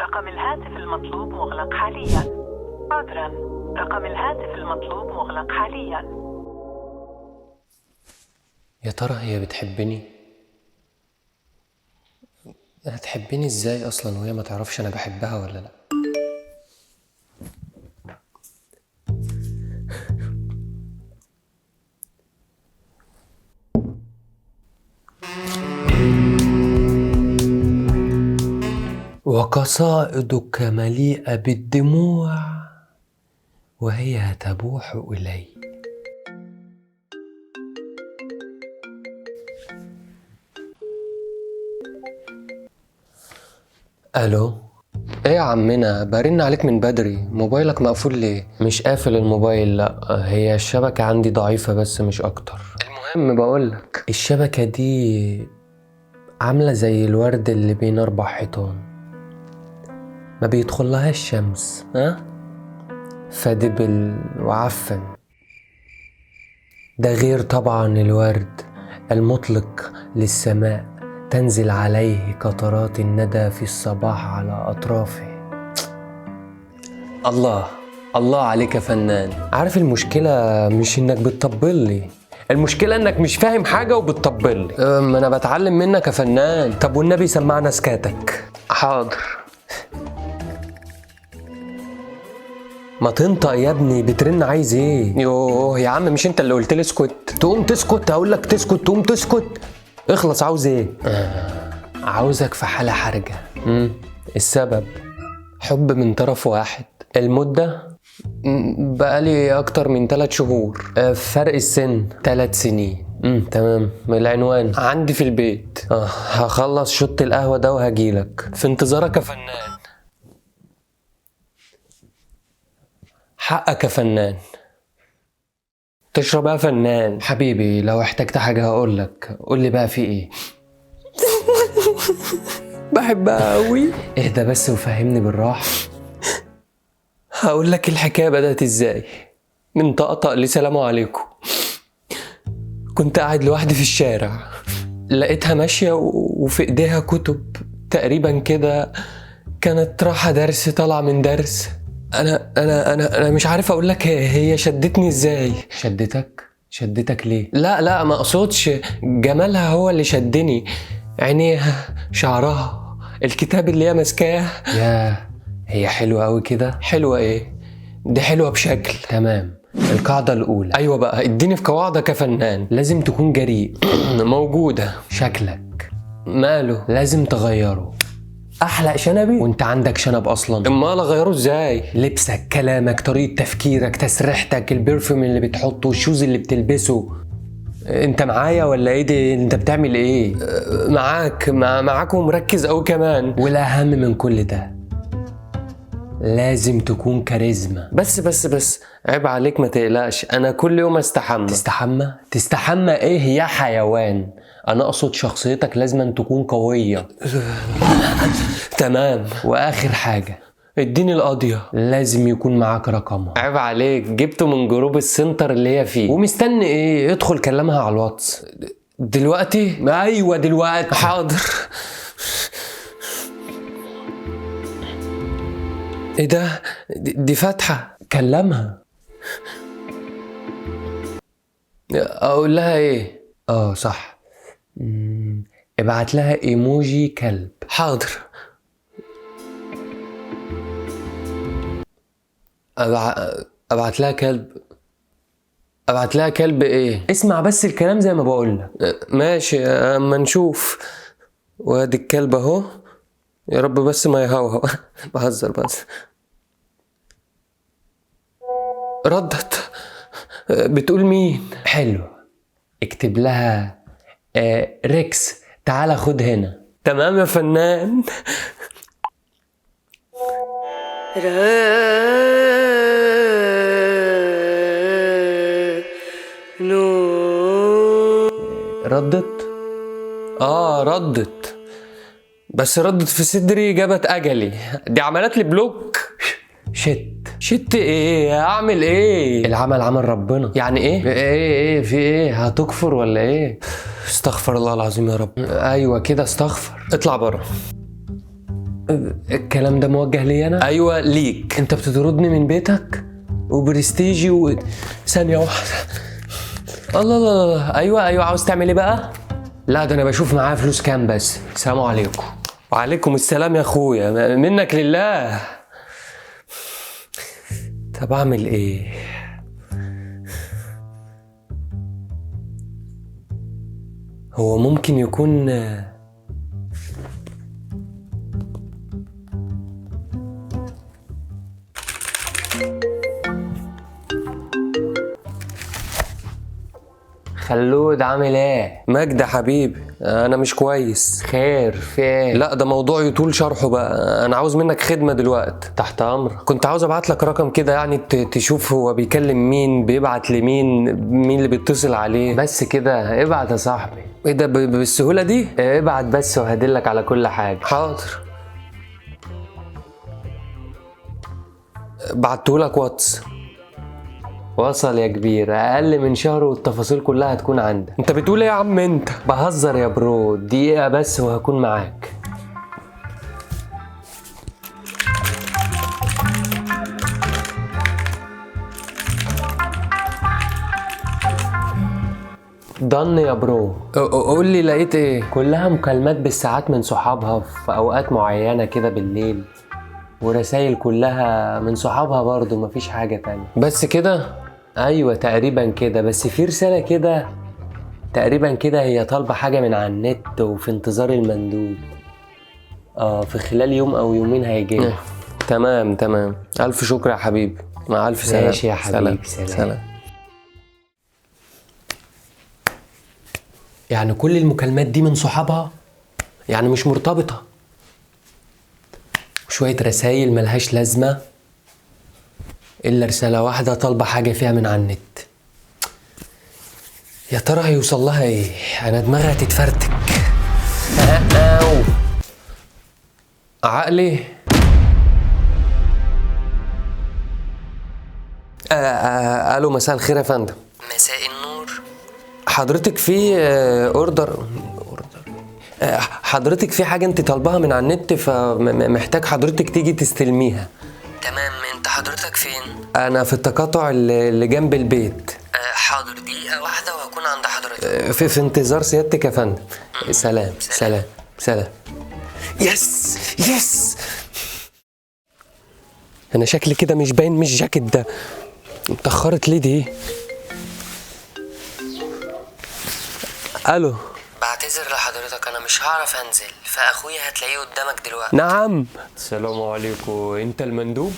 رقم الهاتف المطلوب مغلق حاليا. عذرا، رقم الهاتف المطلوب مغلق حاليا. يا ترى هي بتحبني؟ هتحبني ازاي اصلا وهي ما تعرفش انا بحبها ولا لا؟ وقصائدك مليئة بالدموع وهي تبوح إلي. ألو، ايه يا عمنا؟ برن عليك من بدري، موبايلك مقفول ليه؟ مش قافل الموبايل، لا هي الشبكة عندي ضعيفة بس مش اكتر. المهم بقولك الشبكة دي عاملة زي الورد اللي بين 4 حيطان، ما بيدخلها الشمس، ها؟ فدبل وعفن. ده غير طبعا الورد المطلق للسماء تنزل عليه قطرات الندى في الصباح على أطرافه. الله الله عليك يا فنان. عارف المشكلة مش إنك بتطبل لي، المشكلة إنك مش فاهم حاجة وبتطبل لي. ما أنا بتعلم منك يا فنان. طب والنبي سمعنا سكاتك. حاضر. ما تنطق يا ابني، بترن عايز ايه؟ يوه يا عم، مش انت اللي قلت لي اسكت؟ تقوم تسكت، هقول لك تسكت تقوم تسكت. اخلص، عاوز ايه؟ عاوزك في حالة حرجة. السبب حب من طرف واحد. المدة بقالي اكتر من 3 شهور. فرق السن 3 سنين. تمام. العنوان عندي في البيت. هخلص شط القهوة ده وهجيلك. في انتظارك يا فنان. حقك يا فنان. تشرب يا فنان. حبيبي لو احتجت حاجة هقولك. قولي بقى في ايه؟ بحبها قوي. اهدى بس وفهمني بالراحة. هقولك الحكاية بدأت ازاي. من طقطق لسلام عليكم. كنت قاعد لوحدي في الشارع، لقيتها ماشية وفي ايديها كتب تقريبا كده، كانت رايحة درس، طالعة من درس. انا انا انا انا مش عارف اقول لك هي شدتني ازاي. شدتك؟ شدتك ليه؟ لا لا ما اقصدش، جمالها هو اللي شدني، عينيها، شعرها، الكتاب اللي هي ماسكاه. يا هي حلوة قوي كده. حلوة ايه دي؟ حلوة بشكل. تمام. القاعدة الأولى. أيوة بقى، اديني في قواعدك يا فنان. لازم تكون جريء. موجودة. شكلك ماله؟ لازم تغيره. احلق شنبي وانت عندك شنب اصلا؟ امال اغيره ازاي؟ لبسك، كلامك، طريقه تفكيرك، تسريحتك، ال perfume اللي بتحطه، ال shoes اللي بتلبسه. انت معايا ولا ايه؟ دي انت بتعمل ايه؟ معاك، معاك ومركز قوي كمان. والاهم من كل ده لازم تكون كاريزما. بس بس بس عيب عليك، ما تقلقش، انا كل يوم استحمى. تستحمى؟ تستحمى ايه يا حيوان؟ انا اقصد شخصيتك لازم تكون قوية. تمام. واخر حاجة، اديني القضية. لازم يكون معاك رقمها. عيب عليك، جبته من group السنتر اللي هي فيه. ومستني ايه؟ ادخل كلمها على الواتس دلوقتي. ايوه دلوقتي. حاضر. ايه ده؟ دي فاتحة. كلمها. اقول لها ايه؟ صح. ابعت لها ايموجي كلب. حاضر. ابعت لها كلب. ابعت لها كلب ايه؟ اسمع بس الكلام زي ما بقول لك. ماشي، اما نشوف. وادي الكلب اهو، يا رب بس ما يهوهو. بهزر بس. ردت. بتقول مين؟ حلو. اكتب لها ريكس تعالى خد هنا. تمام يا فنان. ردت؟ ردت، بس ردت في صدري جابت اجلي. دي عملت لي block. shit shit ايه؟ اعمل ايه؟ العمل عمل ربنا. يعني ايه؟ ايه ايه في ايه؟ هتكفر ولا ايه؟ استغفر الله العظيم يا رب. ايوه كده استغفر. اطلع بره. الكلام ده موجه لي انا؟ ايوه ليك. انت بتطردني من بيتك وبرستيجي ثانية واحدة. الله الله الله. ايوه ايوه، عاوز تعمل ايه بقى؟ لا ده انا بشوف معايا فلوس كام بس. السلام عليكم. وعليكم السلام يا اخويا، منك لله. طب اعمل ايه؟ هو ممكن يكون خلود عامل ايه؟ مجد حبيبي، انا مش كويس. خير، في ايه؟ لا ده موضوع يطول شرحه بقى، انا عاوز منك خدمة دلوقتي. تحت امرك. كنت عاوز ابعت لك رقم كده يعني تشوف هو بيكلم مين، بيبعت لمين، مين اللي بيتصل عليه. بس كده ابعت يا صاحبي. ايه ده بالسهولة دي؟ ابعت بس وهدلك على كل حاجة. حاضر، بعتهولك واتس. وصل يا كبير، اقل من شهر والتفاصيل كلها هتكون عندك. انت بتقول ايه يا عم انت؟ بهزر يا برو، دقيقة بس وهكون معاك. ضن يا برو. قول لي لقيت ايه؟ كلها مكالمات بالساعات من صحابها في اوقات معينة كده بالليل، ورسائل كلها من صحابها برضو، مفيش حاجة تانية. بس كده؟ ايوه تقريبا كده، بس في رسالة كده تقريبا كده هي طالبة حاجة من على النت وفي انتظار المندوب. في خلال يوم او يومين هيجي. تمام تمام، الف شكر يا حبيبي، مع الف سلامة. ماشي يا حبيبي، سلام. سلام. يعني كل المكالمات دي من صحابها؟ يعني مش مرتبطة؟ شوية رسايل ملهاش لازمة، إلا رسالة واحدة طالبة حاجة فيها من على النت. يا ترى هيوصل لها إيه؟ أنا دماغي هتتفرتك. عقلي. ألو، مساء الخير يا فندم. مساء النور. حضرتك في order حضرتك في حاجة انت طالباها من على النت، فمحتاج حضرتك تيجي تستلميها. تمام، انت حضرتك فين؟ انا في التقاطع اللي جنب البيت. حاضر، دقيقة واحدة وهكون عند حضرتك. في انتظار سيادتك يا فندم. سلام سلام سلام. yes yes، انا شكلي كده مش باين من الجاكيت ده. اتأخرت ليه دي؟ الو. بعتذر لحضرتك، انا مش هعرف انزل، فاخويا هتلاقيه قدامك دلوقتي. نعم. السلام عليكم، انت المندوب؟